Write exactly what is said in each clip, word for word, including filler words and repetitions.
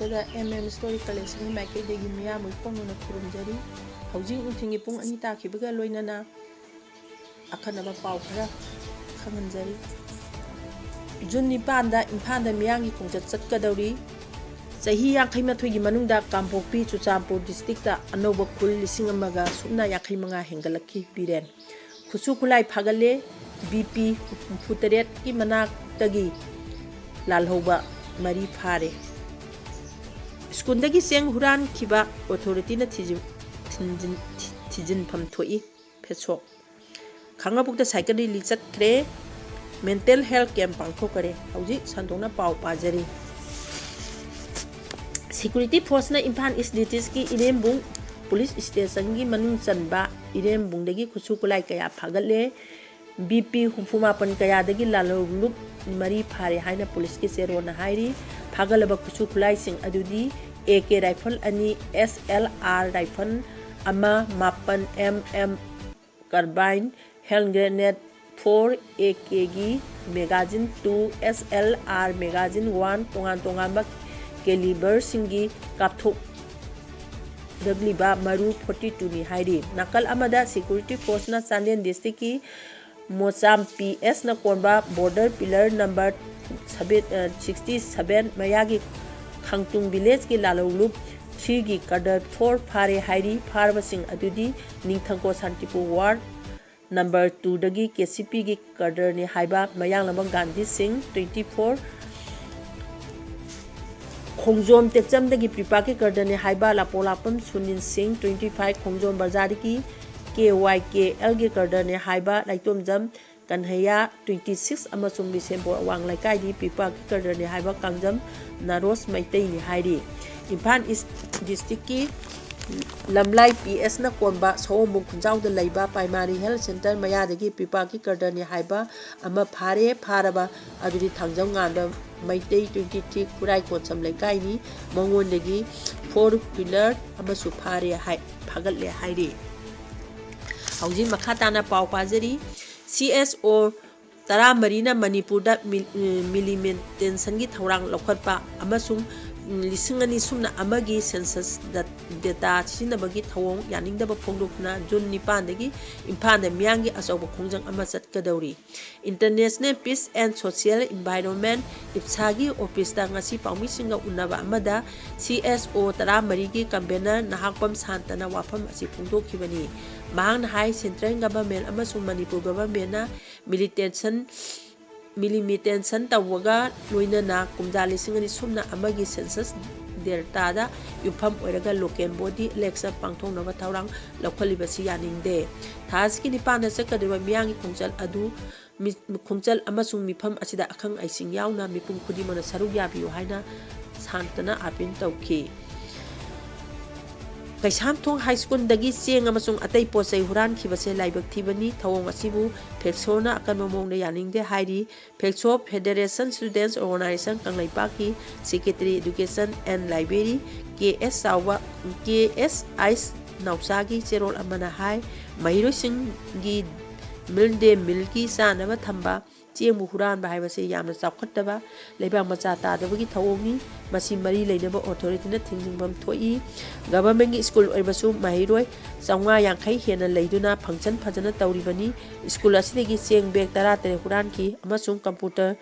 ꯗ M M story ꯀꯂꯦꯛꯁꯟꯒꯤ ꯃꯥꯏꯀꯩꯗꯒꯤ ꯃꯤꯌꯥꯝꯕꯨ ꯏꯐꯣꯡ ꯐꯣꯡꯅ ꯈꯨꯔꯨꯝꯖꯔꯤ꯫ ꯍꯧꯖꯤꯛ ꯅꯨꯡꯊꯤꯜꯒꯤ ꯄꯨꯡ ꯑꯅꯤ ꯇꯥꯈꯤꯕꯒ ꯂꯣꯏꯅꯅ ꯑꯈꯟꯅꯕ ꯄꯥꯎ ꯈꯔ ꯈꯪꯍꯟꯖꯔꯤ꯫ ꯖꯨꯟ ꯅꯤꯄꯥꯟꯗ ꯏꯝꯐꯥꯜꯗ ꯃꯤꯌꯥꯝꯒꯤ ꯈꯣꯡꯆꯠ ꯆꯠꯀꯗꯧꯔꯤ꯫ ꯆꯍꯤ ꯌꯥꯡꯈꯩ ꯃꯥꯊꯣꯏꯒꯤ ꯃꯅꯨꯡꯗ ꯀꯥꯡꯄꯣꯛꯄꯤ ꯆꯨꯔꯆꯥꯟꯄꯨꯔ ꯗꯤꯁꯇ꯭ꯔꯤꯛꯇ ꯑꯅꯧꯕ ꯈꯨꯜ ꯂꯤꯁꯤꯡ ꯑꯃꯒ ꯁꯨꯞꯅ ꯌꯥꯡꯈꯩ ꯃꯉꯥ ꯍꯦꯟꯒꯠꯂꯛꯈꯤ꯫ ꯕꯤꯔꯦꯟ꯫ ꯈꯨꯠꯁꯨ ꯈꯨꯠꯂꯥꯏ ꯐꯥꯒꯠꯂꯦ꯫ ꯕꯤ ꯄꯤ ꯍꯨꯝꯐꯨ ꯇꯔꯦꯠꯀꯤ ꯃꯅꯥꯛꯇꯒꯤ ꯂꯥꯜꯍꯧꯕ ꯃꯔꯤ ꯐꯥꯔꯦ꯫ ꯁ꯭ꯀꯨꯜꯗꯒꯤ ꯆꯦꯡ ꯍꯨꯔꯥꯟꯈꯤꯕ ꯑꯣꯊꯣꯔꯤꯇꯤꯅ ꯊꯤꯖꯤꯟ-, ꯊꯤꯟꯖꯤꯟ-, ꯊꯤ-, ꯊꯤꯖꯤꯟꯐꯝ ꯊꯣꯛꯏ꯫ ꯐꯦꯁꯣꯛ꯫ ꯈꯥꯡꯉꯕꯣꯛꯇ ꯁꯥꯏꯀꯜ ꯔꯦꯂꯤ ꯆꯠꯈ꯭ꯔꯦ꯫ ꯃꯦꯟꯇꯦꯜ ꯍꯦꯜꯊ ꯀꯦꯝꯞ ꯄꯥꯡꯊꯣꯛꯈ꯭ꯔꯦ꯫ ꯍꯧꯖꯤꯛ ꯁꯟꯗꯣꯛꯅ ꯄꯥꯎ ꯄꯥꯖꯔꯤ꯫ ꯁꯦꯀ꯭ꯌꯨꯔꯤꯇꯤ ꯐꯣꯔꯁꯅ ꯏꯝꯐꯥꯜ ꯏꯁ ꯗꯤꯁꯇ꯭ꯔꯤꯛꯀꯤ ꯏꯔꯦꯝꯕꯨꯡ ꯄꯨꯂꯤꯁ ꯁ꯭ꯇꯦꯁꯟꯒꯤ ꯃꯅꯨꯡ ꯆꯟꯕ ꯏꯔꯦꯝꯕꯨꯡꯗꯒꯤ ꯈꯨꯠꯁꯨ ꯈꯨꯠꯂꯥꯏ ꯀꯌꯥ ꯐꯥꯒꯠꯂꯦ꯫ ꯕꯤ ꯄꯤ ꯍꯨꯝꯐꯨ ꯃꯥꯄꯟ ꯀꯌꯥꯗꯒꯤ ꯂꯥꯜꯍꯧꯂꯨꯞ ꯃꯔꯤ ꯐꯥꯔꯦ ꯍꯥꯏꯅ ꯄꯨꯂꯤꯁꯀꯤ ꯆꯦꯔꯣꯜꯅ ꯍꯥꯏꯔꯤ꯫ ꯐꯥꯒꯠꯂꯕ ꯈꯨꯠꯁꯨ ꯈꯨꯠꯂꯥꯏꯁꯤꯡ ꯑꯗꯨꯗꯤ ꯑꯦ ꯀꯦ ꯔꯥꯏꯐꯜ ꯑꯅꯤ, ꯑꯦꯁ ꯑꯦꯜ ꯑꯥꯔ ꯔꯥꯏꯐꯜ ꯑꯃ, ꯃꯥꯄꯟ M M carbine, hand grenade four A ꯀꯦꯒꯤ magazine two, S L R magazine one, ꯇꯣꯉꯥꯟ ꯇꯣꯉꯥꯟꯕ ꯀꯦꯂꯤꯕꯔꯁꯤꯡꯒꯤ ꯀꯥꯞꯊꯣꯛꯂꯛꯂꯤꯕ ꯃꯔꯨ ꯐꯣꯔꯇꯤ ꯇꯨꯅꯤ ꯍꯥꯏꯔꯤ꯫ ꯅꯥꯀꯜ ꯑꯃꯗ ꯁꯦꯀ꯭ꯌꯨꯔꯤꯇꯤ ꯐꯣꯔꯁꯅ ꯆꯥꯟꯗꯦꯜ ꯗꯤꯁꯇ꯭ꯔꯤꯛꯀꯤ ꯃꯣꯆꯥꯝ ꯄꯤ ꯑꯦꯁꯅ ꯀꯣꯟꯕ ꯕꯣꯔꯗꯔ ꯄꯤꯂꯔ ꯅꯝꯕꯔ ꯁꯚꯦꯟ, ꯑ, ꯁꯤꯛꯁꯇꯤ ꯁꯚꯦꯟ ꯃꯌꯥꯒꯤ ꯈꯥꯡꯇꯨꯡ ꯚꯤꯂꯦꯖꯀꯤ ꯂꯥꯜꯍꯧꯂꯨꯞ ꯊ꯭ꯔꯤꯒꯤ ꯀꯥꯗꯔ ꯐꯣꯔ ꯐꯥꯔꯦ ꯍꯥꯏꯔꯤ꯫ ꯐꯥꯔꯕꯁꯤꯡ ꯑꯗꯨꯗꯤ ꯅꯤꯡꯊꯪꯀꯣ ꯁꯥꯟꯇꯤꯄꯨꯔ ꯋꯥꯔꯗ ꯅꯝꯕꯔ ꯇꯨꯗꯒꯤ ꯀꯦ ꯁꯤ ꯄꯤꯒꯤ ꯀꯥꯗꯔꯅꯤ ꯍꯥꯏꯕ ꯃꯌꯥꯡꯂꯝꯕꯝ ꯒꯥꯟꯙꯤ ꯁꯤꯡ, ꯇ꯭ꯋꯦꯟꯇꯤ ꯐꯣꯔ, ꯈꯣꯡꯖꯣꯝ ꯇꯦꯛꯆꯝꯗꯒꯤ ꯄꯤꯄꯥꯛꯀꯤ ꯀꯥꯗꯔꯅꯤ ꯍꯥꯏꯕ ꯂꯥꯄꯣꯂꯥꯛꯄꯝ ꯁꯨꯅꯤꯜ ꯁꯤꯡ, ꯇ꯭ꯋꯦꯟꯇꯤ ꯐꯥꯏꯚ, ꯈꯣꯡꯖꯣꯝ ꯕꯖꯥꯔꯗꯒꯤ ꯀꯦ ꯋꯥꯏ ꯀꯦ ꯑꯦꯜꯒꯤ ꯀꯥꯗꯔꯅꯤ ꯍꯥꯏꯕ ꯂꯥꯏꯇꯣꯝꯖꯝ ꯀꯟꯍꯩꯌꯥ, ꯇ꯭ꯋꯦꯟꯇꯤ ꯁꯤꯛꯁ, ꯑꯃꯁꯨꯡ ꯕꯤꯁꯦꯝꯄꯨꯔ ꯑꯋꯥꯡ ꯂꯩꯀꯥꯏꯗꯤ ꯄꯤꯄꯥꯛꯀꯤ ꯀꯥꯗꯔꯅꯤ ꯍꯥꯏꯕ ꯀꯥꯡꯖꯝ ꯅꯥꯔꯣꯁ ꯃꯩꯇꯩꯅꯤ ꯍꯥꯏꯔꯤ꯫ ꯏꯝꯐꯥꯜ ꯏꯁ ꯗꯤꯁꯇ꯭ꯔꯤꯛꯀꯤ ꯂꯝꯂꯥꯏ ꯄꯤ ꯑꯦꯁꯅ ꯀꯣꯟꯕ ꯁꯑꯣꯝꯕꯨꯡ ꯈꯨꯟꯖꯥꯎꯗ ꯂꯩꯕ ꯄ꯭ꯔꯥꯏꯃꯥꯔꯤ ꯍꯦꯜꯊ ꯁꯦꯟꯇꯔ ꯃꯌꯥꯗꯒꯤ ꯄꯤꯄꯥꯛꯀꯤ ꯀꯥꯗꯔꯅꯤ ꯍꯥꯏꯕ ꯑꯃ ꯐꯥꯔꯦ꯫ ꯐꯥꯔꯕ ꯑꯗꯨꯗꯤ ꯊꯥꯡꯖꯝ ꯉꯥꯟꯕ ꯃꯩꯇꯩ, ꯇ꯭ꯋꯦꯟꯇꯤ ꯊ꯭ꯔꯤ, ꯈꯨꯔꯥꯏ ꯀꯣꯟꯁꯝ ꯂꯩꯀꯥꯏꯅꯤ꯫ ꯃꯉꯣꯟꯗꯒꯤ ꯐꯣꯔ ꯋꯤꯂꯔ ꯑꯃꯁꯨ ꯐꯥꯔꯦ ꯍꯥꯏ, ꯐꯥꯒꯠꯂꯦ ꯍꯥꯏꯔꯤ꯫ ꯍꯧꯖꯤꯛ ꯃꯈꯥ ꯇꯥꯅ ꯄꯥꯎ ꯄꯥꯖꯔꯤ꯫ ꯁꯤ ꯑꯦꯁ ꯑꯣ ꯇꯔꯥꯃꯔꯤꯅ ꯃꯅꯤꯄꯨꯔꯗ ꯃꯤ-, ꯃꯤꯂꯤꯃꯦꯟꯇꯦꯁꯟꯒꯤ ꯊꯧꯔꯥꯡ ꯂꯧꯈꯠꯄ ꯑꯃꯁꯨꯡ ꯂꯤꯁꯤꯡ ꯑꯅꯤ ꯁꯨꯞꯅ ꯑꯃꯒꯤ ꯁꯦꯟꯁꯁ ꯗꯦꯇꯥ ꯁꯤꯖꯤꯟꯅꯕꯒꯤ ꯊꯧꯑꯣꯡ ꯌꯥꯅꯤꯡꯗꯕ ꯐꯣꯡꯗꯣꯛꯇꯨꯅ ꯖꯨꯟ ꯅꯤꯄꯥꯟꯗꯒꯤ ꯏꯝꯐꯥꯜꯗ ꯃꯤꯌꯥꯝꯒꯤ ꯑꯆꯧꯕ ꯈꯣꯡꯖꯪ ꯑꯃ ꯆꯠꯀꯗꯧꯔꯤ꯫ International Peace and Social Environment, ꯏꯞꯁꯥꯒꯤ ꯑꯣꯐꯤꯁꯇ ꯉꯁꯤ ꯄꯥꯎꯃꯤꯁꯤꯡꯒ ꯎꯅꯕ ꯑꯃꯗ ꯁꯤ ꯑꯦꯁ ꯑꯣ ꯇꯔꯥꯃꯔꯤꯒꯤ ꯀꯟꯚꯦꯅꯔ ꯅꯍꯥꯛꯄꯝ ꯁꯥꯟꯇꯅ ꯋꯥꯐꯝ ꯑꯁꯤ ꯐꯣꯡꯗꯣꯛꯈꯤꯕꯅꯤ꯫ ꯃꯍꯥꯛꯅ ꯍꯥꯏ, ꯁꯦꯟꯇ꯭ꯔꯦꯜ ꯒꯚꯔꯟꯃꯦꯟ ꯑꯃꯁꯨꯡ ꯃꯅꯤꯄꯨꯔ ꯒꯚꯔꯟꯃꯦꯟꯅ ꯃꯤꯂꯤꯇꯦꯟꯁꯟ ꯃꯤꯂꯤꯃꯤꯇꯦꯟꯁꯟ ꯇꯧꯕꯒ ꯂꯣꯏꯅꯅ ꯀꯨꯝꯖꯥ ꯂꯤꯁꯤꯡ ꯑꯅꯤ ꯁꯨꯞꯅ ꯑꯃꯒꯤ ꯁꯦꯟꯁꯁ ꯗꯦꯇꯥꯗ ꯌꯨꯝꯐꯝ ꯑꯣꯏꯔꯒ ꯂꯣꯀꯦꯜ ꯕꯣꯗꯤ ꯏꯂꯦꯛꯁꯟ ꯄꯥꯡꯊꯣꯛꯅꯕ ꯊꯧꯔꯥꯡ ꯂꯧꯈꯠꯂꯤꯕꯁꯤ ꯌꯥꯅꯤꯡꯗꯦ꯫ ꯊꯥ ꯑꯁꯤꯒꯤ ꯅꯤꯄꯥꯟꯗ ꯆꯠꯀꯗꯧꯔꯤꯕ ꯃꯤꯌꯥꯝꯒꯤ ꯈꯣꯡꯆꯠ ꯑꯗꯨ ꯃꯤ-, ꯈꯣꯡꯆꯠ ꯑꯃꯁꯨꯡ ꯃꯤꯐꯝ ꯑꯁꯤꯗ ꯑꯈꯪ ꯑꯍꯩꯁꯤꯡ ꯌꯥꯎꯅ ꯃꯤꯄꯨꯝ ꯈꯨꯗꯤꯡꯃꯛꯅ ꯁꯔꯨꯛ ꯌꯥꯕꯤꯌꯨ ꯍꯥꯏꯅ ꯁꯥꯟꯇꯅ ꯑꯥꯄꯤꯜ ꯇꯧꯈꯤ꯫ ꯀꯩꯁꯥꯝꯊꯣꯡ ꯍꯥꯏ ꯁ꯭ꯀꯨꯜꯗꯒꯤ ꯆꯦꯡ ꯑꯃꯁꯨꯡ ꯑꯇꯩ ꯄꯣꯠ ꯆꯩ ꯍꯨꯔꯥꯟꯈꯤꯕꯁꯦ ꯂꯥꯏꯕꯛ ꯊꯤꯕꯅꯤ꯫ ꯊꯧꯑꯣꯡ ꯑꯁꯤꯕꯨ ꯐꯦꯛꯁꯣꯅ ꯑꯀꯟꯕ ꯃꯑꯣꯡꯗ ꯌꯥꯅꯤꯡꯗꯦ ꯍꯥꯏꯔꯤ꯫ ꯐꯦꯛꯁꯣ Federation Students Organisation ꯀꯪꯂꯩꯄꯥꯛꯀꯤ Secretary Education and Library ꯀꯦ ꯑꯦꯁ ꯆꯥꯎꯕ, ꯀꯦ ꯑꯦꯁ ꯑꯥꯏꯁ ꯅꯥꯎꯆꯥꯒꯤ ꯆꯦꯔꯣꯜ ꯑꯃꯅ ꯍꯥꯏ, ꯃꯍꯩꯔꯣꯏꯁꯤꯡꯒꯤ ꯃꯤꯗ ꯗꯦ ꯃꯤꯜꯒꯤ ꯆꯥꯅꯕ ꯊꯝꯕ ꯆꯦꯡꯕꯨ ꯍꯨꯔꯥꯟꯕ ꯍꯥꯏꯕꯁꯤ ꯌꯥꯝꯅ ꯆꯥꯎꯈꯠꯇꯕ, ꯂꯩꯕꯥꯛ ꯃꯆꯥ ꯇꯥꯗꯕꯒꯤ ꯊꯧꯑꯣꯡꯅꯤ꯫ ꯃꯁꯤ ꯃꯔꯤ ꯂꯩꯅꯕ ꯑꯣꯊꯣꯔꯤꯇꯤꯅ ꯊꯤꯡꯖꯤꯟꯐꯝ ꯊꯣꯛꯏ꯫ ꯒꯚꯔꯟꯃꯦꯟꯒꯤ ꯁ꯭ꯀꯨꯜ ꯑꯣꯏꯔꯕꯁꯨ ꯃꯍꯩꯔꯣꯏ ꯆꯥꯝꯃꯉꯥ ꯌꯥꯡꯈꯩ ꯍꯦꯟꯅ ꯂꯩꯗꯨꯅ ꯐꯪꯁꯟ ꯐꯖꯅ ꯇꯧꯔꯤꯕꯅꯤ꯫ ꯁ꯭ꯀꯨꯜ ꯑꯁꯤꯗꯒꯤ ꯆꯦꯡ ꯕꯦꯒ ꯇꯔꯥꯇꯔꯦꯠ ꯍꯨꯔꯥꯟꯈꯤ ꯑꯃꯁꯨꯡ ꯀꯝꯄ꯭ꯌꯨꯇꯔ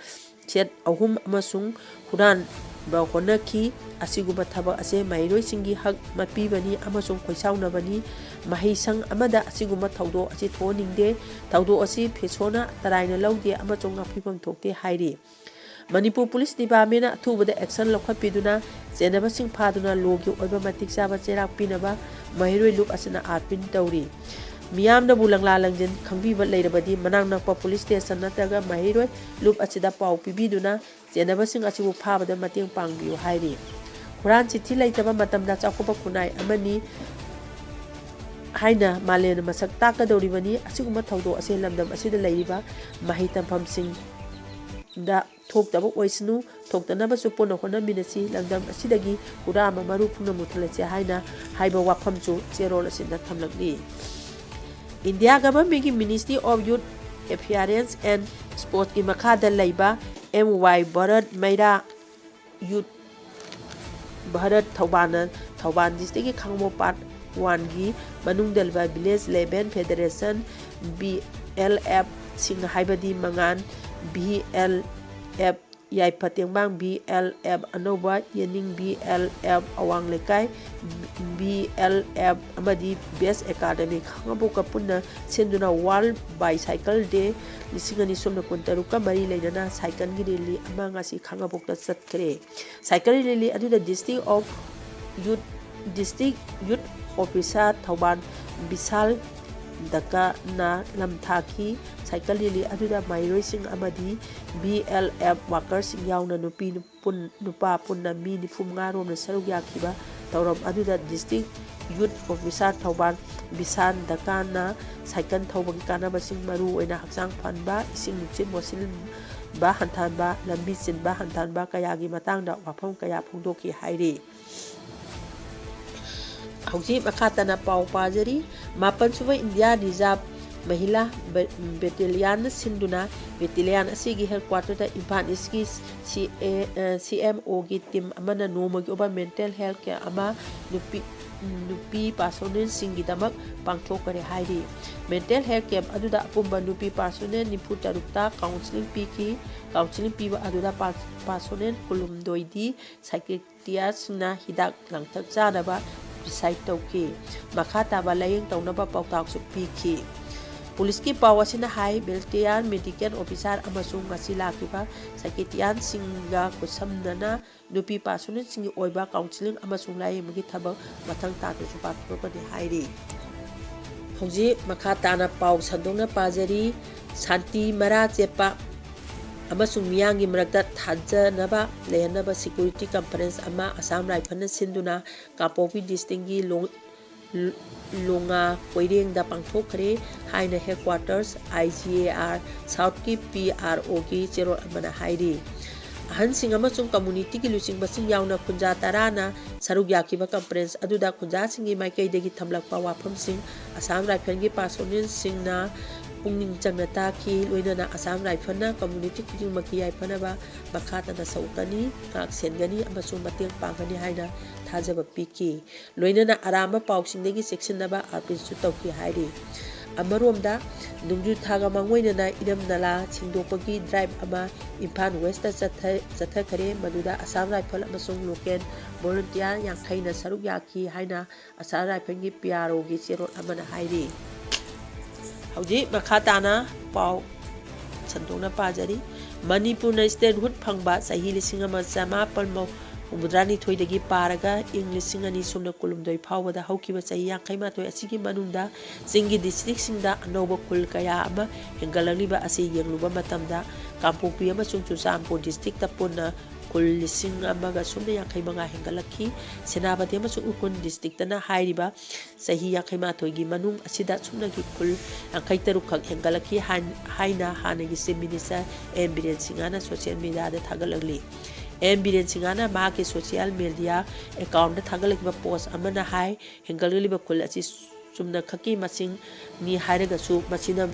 ꯁꯦꯠ ꯑꯍꯨꯝ ꯑꯃꯁꯨꯡ ꯍꯨꯔꯥꯟꯕ ꯍꯣꯠꯅꯈꯤ꯫ ꯑꯁꯤꯒꯨꯝꯕ ꯊꯕꯛ ꯑꯁꯤ ꯃꯍꯩꯔꯣꯏꯁꯤꯡꯒꯤ ꯍꯛ ꯃꯠꯄꯤꯕꯅꯤ ꯑꯃꯁꯨꯡ ꯈꯣꯏꯁꯥꯎꯅꯕꯅꯤ꯫ ꯃꯍꯩꯁꯪ ꯑꯃꯗ ꯑꯁꯤꯒꯨꯝꯕ ꯊꯧꯗꯣꯛ ꯑꯁꯤ ꯊꯣꯛꯍꯟꯅꯤꯡꯗꯦ꯫ ꯊꯧꯗꯣꯛ ꯑꯁꯤ ꯐꯦꯁꯣꯅ ꯇꯔꯥꯏꯅ ꯂꯧꯗꯦ ꯑꯃꯁꯨꯡ ꯉꯥꯛꯄꯤꯐꯝ ꯊꯣꯛꯇꯦ ꯍꯥꯏꯔꯤ꯫ ꯃꯅꯤꯄꯨꯔ ꯄꯨꯂꯤꯁ ꯗꯤꯄꯥꯔꯠꯃꯦꯟꯅ ꯑꯊꯨꯕꯗ ꯑꯦꯛꯁꯟ ꯂꯧꯈꯠꯄꯤꯗꯨꯅ ꯆꯦꯟꯅꯕꯁꯤꯡ ꯐꯥꯗꯨꯅ ꯂꯣꯒꯤ ꯑꯣꯏꯕ ꯃꯇꯤꯛ ꯆꯥꯕ ꯆꯩꯔꯥꯛ ꯄꯤꯅꯕ ꯃꯍꯩꯔꯣꯏ ꯂꯨꯞ ꯑꯁꯤꯅ ꯑꯥꯄꯤꯜ ꯇꯧꯔꯤ꯫ ꯃꯤꯌꯥꯝꯅꯕꯨ ꯂꯪꯂꯥ ꯂꯪꯖꯤꯟ ꯈꯪꯕꯤꯕ ꯂꯩꯔꯕꯗꯤ ꯃꯅꯥꯛ ꯅꯛꯄ ꯄꯨꯂꯤꯁ ꯁ꯭ꯇꯦꯁꯟ ꯅꯠꯇ꯭ꯔꯒ ꯃꯍꯩꯔꯣꯏ ꯂꯨꯞ ꯑꯁꯤꯗ ꯄꯥꯎ ꯄꯤꯕꯤꯗꯨꯅ ꯆꯦꯟꯅꯕꯁꯤꯡ ꯑꯁꯤꯕꯨ ꯐꯥꯕꯗ ꯃꯇꯦꯡ ꯄꯥꯡꯕꯤꯌꯨ ꯍꯥꯏꯔꯤ꯫ ꯍꯨꯔꯥꯟ ꯆꯤꯊꯤ ꯂꯩꯇꯕ ꯃꯇꯝꯗ ꯆꯥꯎꯈꯠꯄ ꯈꯨꯟꯅꯥꯏ ꯑꯃꯅꯤ ꯍꯥꯏꯅ ꯃꯥꯂꯦꯝꯅ ꯃꯁꯛ ꯇꯥꯛꯀꯗꯧꯔꯤꯕꯅꯤ꯫ ꯑꯁꯤꯒꯨꯝꯕ ꯊꯧꯗꯣꯛ ꯑꯁꯤ ꯂꯝꯗꯝ ꯑꯁꯤꯗ ꯂꯩꯔꯤꯕ ꯃꯍꯩ ꯇꯝꯐꯝꯁꯤꯡꯗ ꯊꯣꯛꯇꯕ ꯑꯣꯏꯁꯅꯨ, ꯊꯣꯛꯇꯅꯕꯁꯨ ꯄꯨꯟꯅ ꯍꯣꯠꯅꯃꯤꯟꯅꯁꯤ, ꯂꯝꯗꯝ ꯑꯁꯤꯗꯒꯤ ꯍꯨꯔꯥꯟꯕ ꯃꯔꯨ ꯄꯨꯝꯅ ꯃꯨꯊꯠꯂꯁꯤ ꯍꯥꯏꯅ ꯍꯥꯏꯕ ꯋꯥꯐꯝꯁꯨ ꯆꯦꯔꯣꯜ ꯑꯁꯤꯗ ꯊꯝꯂꯛꯂꯤ꯫ ꯏꯟꯗꯤꯌꯥ ꯒꯚꯔꯟꯃꯦꯟꯒꯤ Ministry of Youth Affairs and Sportsꯀꯤ ꯃꯈꯥꯗ ꯂꯩꯕ ꯑꯦꯝ ꯋꯥꯏ ꯚꯥꯔꯠ ꯃꯩꯔꯥ ꯌꯨꯠ ꯚꯥꯔꯠ ꯊꯧꯕꯥꯜꯅ ꯊꯧꯕꯥꯜ districtꯀꯤ ꯈꯥꯉꯕꯣꯛ part oneꯒꯤ ꯃꯅꯨꯡꯗ ꯂꯩꯕ Village Eleven Federation, VLF ꯁꯤꯡ ꯍꯥꯏꯕꯗꯤ ꯃꯉꯥꯟ, VLF ꯌꯥꯏꯐ ꯇꯦꯡꯕꯥꯡ, VLF ꯑꯅꯧꯕ ꯌꯦꯅꯤꯡ, VLF ꯑꯋꯥꯡ ꯂꯩꯀꯥꯏ, VLF ꯑꯃꯗꯤ Best Academy ꯈꯥꯉꯕꯣꯛꯀ ꯄꯨꯟꯅ ꯁꯤꯟꯗꯨꯅ World Bicycle Day ꯂꯤꯁꯤꯡ ꯑꯅꯤ ꯁꯨꯞꯅ ꯀꯨꯟꯇꯔꯨꯛꯀ ꯃꯔꯤ ꯂꯩꯅꯅ cycleꯒꯤ rally ꯑꯃ ꯉꯁꯤ ꯈꯥꯉꯕꯣꯛꯇ ꯆꯠꯈ꯭ꯔꯦ꯫ Cycle rally ꯑꯗꯨꯗ District of Youth, District Youth Officer Thoubal ꯕꯤꯁꯥꯜ ꯗꯀꯥꯅ ꯂꯝ ꯊꯥꯈꯤ꯫ Cycle rally ꯑꯗꯨꯗ ꯃꯍꯩꯔꯣꯏꯁꯤꯡ ꯑꯃꯗꯤ VLF workerꯁꯤꯡ ꯌꯥꯎꯅ ꯅꯨꯄꯤ ꯄꯨꯟ-, ꯅꯨꯄꯥ ꯄꯨꯟꯅ ꯃꯤ ꯅꯤꯐꯨ ꯃꯉꯥ ꯔꯣꯝꯅ ꯁꯔꯨꯛ ꯌꯥꯈꯤꯕ ꯊꯧꯔꯝ ꯑꯗꯨꯗ District Youth Officer Thoubal ꯕꯤꯁꯥꯟ ꯗꯀꯥꯟꯅ cycle ꯊꯧꯕꯒꯤ ꯀꯥꯟꯅꯕꯁꯤꯡ, ꯃꯔꯨ ꯑꯣꯏꯅ ꯍꯛꯆꯥꯡ ꯐꯍꯟꯕ, ꯏꯁꯤꯡ ꯅꯨꯡꯁꯤꯠ ꯃꯣꯠꯁꯤꯟꯕ ꯍꯟꯊꯍꯟꯕ, ꯂꯝꯕꯤ ꯆꯤꯟꯕ ꯍꯟꯊꯍꯟꯕ ꯀꯌꯥꯒꯤ ꯃꯇꯥꯡꯗ ꯋꯥꯐꯝ ꯀꯌꯥ ꯐꯣꯡꯗꯣꯛꯈꯤ ꯍꯥꯏꯔꯤ꯫ ꯍꯧꯖꯤꯛ ꯃꯈꯥ ꯇꯥꯅ ꯄꯥꯎ ꯄꯥꯖꯔꯤ꯫ ꯃꯥꯄꯟ ꯁꯨꯕ Indian Reserve ꯃꯍꯤꯂꯥ ꯕ-, Battalionꯅ ꯁꯤꯟꯗꯨꯅ battalion ꯑꯁꯤꯒꯤ headquarterꯗ ꯏꯝꯐꯥꯜ Eastꯀꯤ CA, ꯑ, CMOꯒꯤ team ꯑꯃꯅ ꯅꯣꯡꯃꯒꯤ ꯑꯣꯏꯕ mental health camp ꯑꯃ ꯅꯨꯄꯤ, ꯅꯨꯄꯤ personnelꯁꯤꯡꯒꯤꯗꯃꯛ ꯄꯥꯡꯊꯣꯛꯈꯔꯦ ꯍꯥꯏꯔꯤ꯫ Mental health camp ꯑꯗꯨꯗ ꯑꯄꯨꯟꯕ ꯅꯨꯄꯤ personnel ꯅꯤꯐꯨ ꯇꯔꯨꯛꯇ counselling ꯄꯤꯈꯤ꯫ Counselling ꯄꯤꯕ ꯑꯗꯨꯗ ꯄꯥ-, personnel ꯀꯨꯟꯍꯨꯝꯗꯣꯏꯗꯤ psychiatrist ꯁꯤꯡꯅ ꯍꯤꯗꯥꯛ ꯂꯥꯡꯊꯛ ꯆꯥꯅꯕ prescribe ꯇꯧꯈꯤ꯫ ꯃꯈꯥ ꯇꯥꯕ ꯂꯥꯌꯦꯡ ꯇꯧꯅꯕ ꯄꯥꯎꯇꯥꯛꯁꯨ ꯄꯤꯈꯤ꯫ ꯄꯨꯂꯤꯁꯀꯤ ꯄꯥꯎ ꯑꯁꯤꯅ ꯍꯥꯏ, battalion medical officer ꯑꯃꯁꯨꯡ ꯉꯁꯤ ꯂꯥꯛꯈꯤꯕ psychiatristꯁꯤꯡꯒ ꯈꯨꯠꯁꯝꯅꯅ ꯅꯨꯄꯤ personnelꯁꯤꯡꯒꯤ ꯑꯣꯏꯕ counselling ꯑꯃꯁꯨꯡ ꯂꯥꯌꯦꯡꯕꯒꯤ ꯊꯕꯛ ꯃꯊꯪ ꯇꯥꯗ꯭ꯔꯁꯨ ꯄꯥꯡꯊꯣꯛꯀꯅꯤ ꯍꯥꯏꯔꯤ꯫ ꯍꯧꯖꯤꯛ ꯃꯈꯥ ꯇꯥꯅ ꯄꯥꯎ ꯁꯟꯗꯣꯛꯅ ꯄꯥꯖꯔꯤ꯫ ꯁꯥꯟꯇꯤ ꯃꯔꯥ ꯆꯦꯠꯄ ꯑꯃꯁꯨꯡ ꯃꯤꯌꯥꯝꯒꯤ ꯃꯔꯛꯇ ꯊꯥꯖꯅꯕ ꯂꯩꯍꯟꯅꯕ security conference ꯑꯃ Assam Riflesꯅ ꯁꯤꯟꯗꯨꯅ ꯀꯥꯡꯄꯣꯛꯄꯤ districtꯀꯤ ꯂꯣꯡ-, ꯂꯣꯉꯥ ꯀꯣꯏꯔꯦꯡꯗ ꯄꯥꯡꯊꯣꯛꯈ꯭ꯔꯦ ꯍꯥꯏꯅ headquarters IGAR Southꯀꯤ PROꯒꯤ ꯆꯦꯔꯣꯜ ꯑꯃꯅ ꯍꯥꯏꯔꯤ꯫ ꯑꯍꯟꯁꯤꯡ ꯑꯃꯁꯨꯡ communityꯒꯤ ꯂꯨꯆꯤꯡꯕꯁꯤꯡ ꯌꯥꯎꯅ ꯈꯨꯟꯖꯥ ꯇꯔꯥꯅ ꯁꯔꯨꯛ ꯌꯥꯈꯤꯕ conference ꯑꯗꯨꯗ ꯈꯨꯟꯖꯥꯁꯤꯡꯒꯤ ꯃꯥꯏꯀꯩꯗꯒꯤ ꯊꯝꯂꯛꯄ ꯋꯥꯐꯝꯁꯤꯡ Assam Riflesꯀꯤ personnelꯁꯤꯡꯅ ꯄꯨꯛꯅꯤꯡ ꯆꯪꯅ ꯇꯥꯈꯤ꯫ ꯂꯣꯏꯅꯅ ꯑꯁꯥꯝ ꯔꯥꯏꯐꯜꯅ ꯀꯝꯃ꯭ꯌꯨꯅꯤꯇꯤ ꯈꯨꯗꯤꯡꯃꯛꯀꯤ ꯌꯥꯏꯐꯅꯕ ꯃꯈꯥ ꯇꯥꯅ ꯁꯧꯒꯠꯀꯅꯤ, ꯉꯥꯛ ꯁꯦꯟꯒꯅꯤ ꯑꯃꯁꯨꯡ ꯃꯇꯦꯡ ꯄꯥꯡꯒꯅꯤ ꯍꯥꯏꯅ ꯊꯥꯖꯕ ꯄꯤꯈꯤ꯫ ꯂꯣꯏꯅꯅ ꯑꯔꯥꯟꯕ ꯄꯥꯎꯁꯤꯡꯗꯒꯤ ꯆꯦꯛꯁꯤꯟꯅꯕ ꯑꯥꯄꯤꯜꯁꯨ ꯇꯧꯈꯤ ꯍꯥꯏꯔꯤ꯫ ꯑꯃꯔꯣꯝꯗ, ꯅꯣꯡꯖꯨ ꯊꯥꯒ ꯃꯥꯡꯑꯣꯏꯅꯅ ꯏꯔꯝ ꯅꯂꯥ ꯁꯦꯡꯗꯣꯛꯄꯒꯤ ꯗ꯭ꯔꯥꯏꯚ ꯑꯃ ꯏꯝꯐꯥꯜ ꯋꯦꯁꯇ ꯆꯠꯊ-, ꯆꯠꯊꯈꯔꯦ, ꯃꯗꯨꯗ ꯑꯁꯥꯝ ꯔꯥꯏꯐꯜ ꯑꯃꯁꯨꯡ ꯂꯣꯀꯦꯜ ꯚꯣꯂꯨꯟꯇꯤꯌꯥꯔ ꯌꯥꯡꯈꯩꯅ ꯁꯔꯨꯛ ꯌꯥꯈꯤ ꯍꯥꯏꯅ ꯑꯁꯥꯝ ꯔꯥꯏꯐꯜꯒꯤ ꯄꯤ ꯑꯥꯔ ꯑꯣꯒꯤ ꯆꯦꯔꯣꯜ ꯑꯃꯅ ꯍꯥꯏꯔꯤ꯫ ꯍꯧꯖꯤꯛ ꯃꯈꯥ ꯇꯥꯅ ꯄꯥꯎ ꯁꯟꯗꯣꯛꯅ ꯄꯥꯖꯔꯤ꯫ ꯃꯅꯤꯄꯨꯔꯅ statehood ꯐꯪꯕ ꯆꯍꯤ ꯂꯤꯁꯤꯡ ꯑꯃ ꯆꯃꯥꯄꯜ ꯍꯨꯝꯐꯨꯇꯔꯥꯅꯤꯊꯣꯏꯗꯒꯤ ꯄꯥꯔꯒ ꯏꯪ ꯂꯤꯁꯤꯡ ꯑꯅꯤ ꯁꯨꯞꯅ ꯀꯨꯟꯍꯨꯝꯗꯣꯏ ꯐꯥꯎꯕꯗ ꯍꯧꯈꯤꯕ ꯆꯍꯤ ꯌꯥꯡꯈꯩ ꯃꯥꯊꯣꯏ ꯑꯁꯤꯒꯤ ꯃꯅꯨꯡꯗ ꯆꯤꯡꯒꯤ districtꯁꯤꯡꯗ ꯑꯅꯧꯕ ꯈꯨꯜ ꯀꯌꯥ ꯑꯃ ꯍꯦꯟꯒꯠꯂꯛꯂꯤꯕ ꯑꯁꯤ ꯌꯦꯡꯂꯨꯕ ꯃꯇꯝꯗ ꯀꯥꯡꯄꯣꯛꯄꯤ ꯑꯃꯁꯨꯡ ꯆꯨꯔꯆꯥꯟꯄꯨꯔ districtꯇ ꯄꯨꯟꯅ ꯈꯨꯜ ꯂꯤꯁꯤꯡ ꯑꯃꯒ ꯁꯨꯞꯅ ꯌꯥꯡꯈꯩ ꯃꯉꯥ ꯍꯦꯟꯒꯠꯂꯛꯈꯤ꯫ ꯁꯦꯅꯥꯄꯇꯤ ꯑꯃꯁꯨꯡ ꯎꯈ꯭ꯔꯨꯜ districtꯇꯅ ꯍꯥꯏꯔꯤꯕ ꯆꯍꯤ ꯌꯥꯡꯈꯩ ꯃꯥꯊꯣꯏꯒꯤ ꯃꯅꯨꯡ ꯑꯁꯤꯗ ꯁꯨꯞꯅꯒꯤ ꯈꯨꯜ ꯌꯥꯡꯈꯩ ꯇꯔꯨꯛ ꯈꯛ ꯍꯦꯟꯒꯠꯂꯛꯈꯤ ꯍꯥꯏ-, ꯍꯥꯏꯅ ꯍꯥꯟꯅꯒꯤ Chief Minister ꯑꯦꯟ ꯕꯤꯔꯦꯟ ꯁꯤꯡꯍꯅ social mediaꯗ ꯊꯥꯒꯠꯂꯛꯂꯤ꯫ ꯑꯦꯟ ꯕꯤꯔꯦꯟ ꯁꯤꯡꯍꯅ ꯃꯍꯥꯛꯀꯤ social media accountꯇ ꯊꯥꯒꯠꯂꯛꯈꯤꯕ post ꯑꯃꯅ ꯍꯥꯏ, ꯍꯦꯟꯒꯠꯂꯛꯂꯤꯕ ꯈꯨꯜ ꯑꯁꯤ ꯆꯨꯝꯅꯈꯛꯀꯤ ꯃꯁꯤꯡꯅꯤ ꯍꯥꯏꯔꯒꯁꯨ ꯃꯁꯤꯅ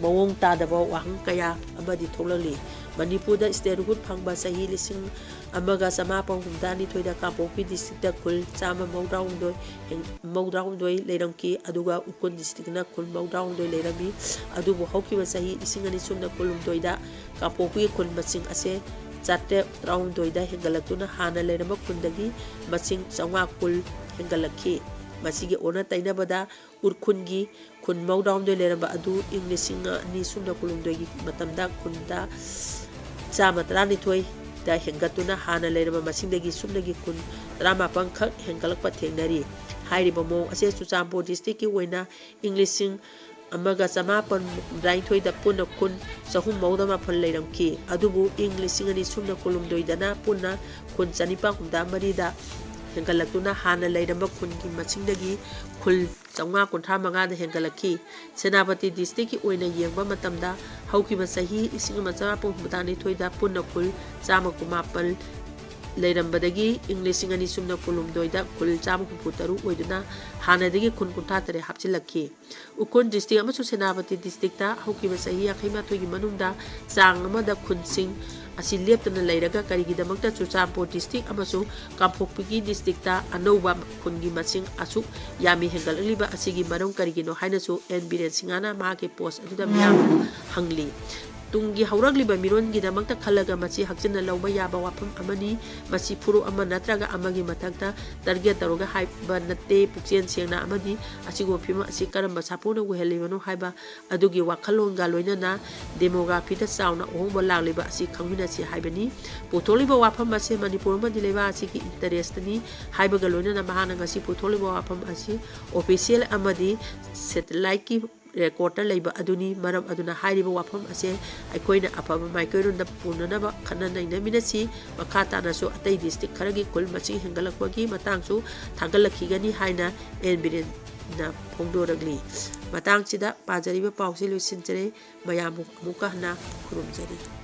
ꯃꯑꯣꯡ ꯇꯥꯗꯕ ꯋꯥꯍꯪ ꯀꯌꯥ ꯑꯃꯗꯤ ꯊꯣꯛꯂꯛꯂꯤ꯫ ꯃꯅꯤꯄꯨꯔꯗ statehood ꯐꯪꯕ ꯆꯍꯤ ꯂꯤꯁꯤꯡ ꯑꯃꯒ ꯆꯃꯥꯄꯜ ꯍꯨꯝꯐꯨꯇꯔꯥꯅꯤꯊꯣꯏꯗ ꯀꯥꯡꯄꯣꯛꯄꯤ districtꯇ ꯈꯨꯜ ꯆꯥꯝꯃ ꯃꯧꯗ꯭ꯔꯥꯍꯨꯝꯗꯣꯏ ꯍꯦꯟ-, ꯃꯧꯗ꯭ꯔꯥꯍꯨꯝꯗꯣꯏ ꯂꯩꯔꯝꯈꯤ, ꯑꯗꯨꯒ ꯎꯈ꯭ꯔꯨꯜ districtꯅ ꯈꯨꯜ ꯃꯧꯗ꯭ꯔꯥꯍꯨꯝꯗꯣꯏ ꯂꯩꯔꯝꯃꯤ꯫ ꯑꯗꯨꯕꯨ ꯍꯧꯈꯤꯕ ꯆꯍꯤ ꯂꯤꯁꯤꯡ ꯑꯅꯤ ꯁꯨꯞꯅ ꯀꯨꯟꯍꯨꯝꯗꯣꯏꯗ ꯀꯥꯡꯄꯣꯛꯄꯤꯒꯤ ꯈꯨꯜ ꯃꯁꯤꯡ ꯑꯁꯦ ꯆꯥꯇ꯭ꯔꯦꯠ ꯇꯔꯥꯍꯨꯝꯗꯣꯏꯗ ꯍꯦꯟꯒꯠꯂꯛꯇꯨꯅ ꯍꯥꯟꯅ ꯂꯩꯔꯝꯕ ꯈꯨꯜꯗꯒꯤ ꯃꯁꯤꯡ ꯆꯥꯝꯃꯉꯥ ꯀꯨꯟ ꯍꯦꯟꯒꯠꯂꯛꯈꯤ꯫ ꯃꯁꯤꯒꯤ ꯑꯣꯟꯅ ꯇꯩꯅꯕꯗ ꯎꯈ꯭ꯔꯨꯜꯒꯤ ꯈꯨꯟ ꯃꯧꯗ꯭ꯔꯥꯍꯨꯝꯗꯣꯏ ꯂꯩꯔꯝꯕ ꯑꯗꯨ ꯏꯪ ꯂꯤꯁꯤꯡ ꯑꯅꯤ ꯁꯨꯞꯅ ꯀꯨꯟꯍꯨꯝꯗꯣꯏꯒꯤ ꯃꯇꯝꯗ ꯈꯨꯟꯗ ꯆꯥꯝꯃ ꯇꯔꯥꯅꯤꯊꯣꯏꯗ ꯍꯦꯟꯒꯠꯇꯨꯅ ꯍꯥꯟꯅ ꯂꯩꯔꯝꯕ ꯃꯁꯤꯡꯗꯒꯤ ꯁꯨꯞꯅꯒꯤ ꯈꯨꯟ ꯇꯔꯥꯃꯥꯄꯜ ꯈꯛ ꯍꯦꯟꯒꯠꯂꯛꯄ ꯊꯦꯡꯅꯔꯤ꯫ ꯍꯥꯏꯔꯤꯕ ꯃꯑꯣꯡ ꯑꯁꯦ ꯆꯨꯔꯆꯥꯟꯄꯨꯔ districtꯀꯤ ꯑꯣꯏꯅ ꯏꯪ ꯂꯤꯁꯤꯡ ꯑꯃꯒ ꯆꯃꯥꯄꯜ ꯍꯨꯝꯐꯨꯇꯔꯥꯅꯤꯊꯣꯏꯗ ꯄꯨꯟꯅ ꯈꯨꯟ ꯆꯍꯨꯝ ꯃꯧꯗ꯭ꯔꯥ ꯃꯥꯄꯜ ꯂꯩꯔꯝꯈꯤ꯫ ꯑꯗꯨꯕꯨ ꯏꯪ ꯂꯤꯁꯤꯡ ꯑꯅꯤ ꯁꯨꯞꯅ ꯀꯨꯟꯍꯨꯝꯗꯣꯏꯗꯅ ꯄꯨꯟꯅ ꯈꯨꯟ ꯆꯅꯤꯄꯥꯜ ꯍꯨꯝꯐꯨꯇꯔꯥ ꯃꯔꯤꯗ ꯍꯦꯟꯒꯠꯂꯛꯇꯨꯅ ꯍꯥꯟꯅ ꯂꯩꯔꯝꯕ ꯈꯨꯟꯒꯤ ꯃꯁꯤꯡꯗꯒꯤ ꯈꯨꯜ ꯆꯥꯝꯃꯉꯥ ꯀꯨꯟꯊ꯭ꯔꯥ ꯃꯉꯥꯗ ꯍꯦꯟꯒꯠꯂꯛꯈꯤ꯫ ꯁꯦꯅꯥꯄꯇꯤ districtꯀꯤ ꯑꯣꯏꯅ ꯌꯦꯡꯕ ꯃꯇꯝꯗ, ꯍꯧꯈꯤꯕ ꯆꯍꯤ ꯂꯤꯁꯤꯡ ꯑꯃ ꯆꯃꯥꯄꯜ ꯍꯨꯝꯐꯨꯇꯔꯥꯅꯤꯊꯣꯏꯗ ꯄꯨꯟꯅ ꯈꯨꯜ ꯆꯥꯝꯃ ꯀꯨꯟꯃꯥꯄꯜ ꯂꯩꯔꯝꯕꯗꯒꯤ ꯏꯪ ꯂꯤꯁꯤꯡ ꯑꯅꯤ ꯁꯨꯞꯅ ꯀꯨꯟꯍꯨꯝꯗꯣꯏꯗ ꯈꯨꯜ ꯆꯥꯝꯃ ꯍꯨꯝꯐꯨ ꯇꯔꯨꯛ ꯑꯣꯏꯗꯨꯅ ꯍꯥꯟꯅꯗꯒꯤ ꯈꯨꯟ ꯀꯨꯟꯊ꯭ꯔꯥ ꯇꯔꯦꯠ ꯍꯥꯞꯆꯤꯜꯂꯛꯈꯤ꯫ ꯎꯈ꯭ꯔꯨꯜ district ꯑꯃꯁꯨꯡ ꯁꯦꯅꯥꯄꯇꯤ districtꯇ ꯍꯧꯈꯤꯕ ꯆꯍꯤ ꯌꯥꯡꯈꯩ ꯃꯥꯊꯣꯏꯒꯤ ꯃꯅꯨꯡꯗ ꯆꯥꯡ ꯑꯃꯗ ꯈꯨꯟꯁꯤꯡ ꯑꯁꯤ ꯂꯦꯞꯇꯅ ꯂꯩꯔꯒ ꯀꯔꯤꯒꯤꯗꯃꯛꯇ ꯆꯨꯔꯆꯥꯟꯄꯨꯔ district ꯑꯃꯁꯨꯡ ꯀꯥꯡꯄꯣꯛꯄꯤꯒꯤ districtꯇ ꯑꯅꯧꯕ ꯈꯨꯟꯒꯤ ꯃꯁꯤꯡ ꯑꯁꯨꯛ ꯌꯥꯝꯃꯤ ꯍꯦꯟꯒꯠꯂꯛꯂꯤꯕ ꯑꯁꯤꯒꯤ ꯃꯔꯝ ꯀꯔꯤꯒꯤꯅꯣ ꯍꯥꯏꯅꯁꯨ ꯑꯦꯟ ꯕꯤꯔꯦꯟ ꯁꯤꯡꯍꯅ ꯃꯍꯥꯛꯀꯤ post ꯑꯗꯨꯗ ꯃꯤꯌꯥꯝꯗ ꯍꯪꯂꯤ꯫ ꯇꯨꯡꯒꯤ ꯍꯧꯔꯛꯂꯤꯕ ꯃꯤꯔꯣꯟꯒꯤꯗꯃꯛꯇ ꯈꯜꯂꯒ ꯃꯁꯤ ꯍꯛꯆꯤꯟꯅ ꯂꯧꯕ ꯌꯥꯕ ꯋꯥꯐꯝ ꯑꯃꯅꯤ꯫ ꯃꯁꯤ ꯐꯨꯔꯨꯞ ꯑꯃ ꯅꯠꯇ꯭ꯔꯒ ꯑꯃꯒꯤ ꯃꯊꯛꯇ target ꯇꯧꯔꯒ ꯍꯥꯏꯕ ꯅꯠꯇꯦ꯫ ꯄꯨꯛꯆꯦꯜ ꯁꯦꯡꯅ ꯑꯃꯗꯤ ꯑꯁꯤꯒꯨꯝꯕ ꯐꯤꯕꯝ ꯑꯁꯤ ꯀꯔꯝꯕ ꯁꯥꯄꯣꯟꯅ ꯑꯣꯏꯍꯜꯂꯤꯕꯅꯣ ꯍꯥꯏꯕ ꯑꯗꯨꯒꯤ ꯋꯥꯈꯜꯂꯣꯟꯒ ꯂꯣꯏꯅꯅ demographyꯗ ꯆꯥꯎꯅ ꯑꯍꯣꯡꯕ ꯂꯥꯛꯂꯤꯕ ꯑꯁꯤ ꯈꯪꯃꯤꯟꯅꯁꯤ ꯍꯥꯏꯕꯅꯤ꯫ ꯄꯨꯊꯣꯛꯂꯤꯕ ꯋꯥꯐꯝ ꯑꯁꯤ ꯃꯅꯤꯄꯨꯔ ꯑꯃꯗꯤ ꯂꯩꯕꯥꯛ ꯑꯁꯤꯒꯤ interestꯅꯤ ꯍꯥꯏꯕꯒ ꯂꯣꯏꯅꯅ ꯃꯍꯥꯛꯅ ꯉꯁꯤ ꯄꯨꯊꯣꯛꯂꯤꯕ ꯋꯥꯐꯝ ꯑꯁꯤ official ꯑꯃꯗꯤ satelliteꯀꯤ recordꯇ ꯂꯩꯕ ꯑꯗꯨꯅꯤ꯫ ꯃꯔꯝ ꯑꯗꯨꯅ ꯍꯥꯏꯔꯤꯕ ꯋꯥꯐꯝ ꯑꯁꯦ ꯑꯩꯈꯣꯏꯅ ꯑꯐꯕ ꯃꯥꯏꯀꯩꯔꯣꯝꯗ ꯄꯨꯅꯅꯕ ꯈꯟꯅ ꯅꯩꯅꯃꯤꯟꯅꯁꯤ꯫ ꯃꯈꯥ ꯇꯥꯅꯁꯨ ꯑꯇꯩ district ꯈꯔꯒꯤ ꯈꯨꯜ ꯃꯁꯤꯡ ꯍꯦꯟꯒꯠꯂꯛꯄꯒꯤ ꯃꯇꯥꯡꯁꯨ ꯊꯥꯒꯠꯂꯛꯈꯤꯒꯅꯤ ꯍꯥꯏꯅ ꯑꯦꯟ ꯕꯤꯔꯦꯟꯅ ꯐꯣꯡꯗꯣꯔꯛꯂꯤ꯫ ꯃꯇꯥꯡꯁꯤꯗ ꯄꯥꯖꯔꯤꯕ ꯄꯥꯎꯁꯤ ꯂꯣꯏꯁꯤꯟꯖꯔꯦ꯫ ꯃꯌꯥꯝꯕꯨ ꯑꯃꯨꯛꯀ ꯍꯟꯅ ꯈꯨꯔꯨꯝꯖꯔꯤ꯫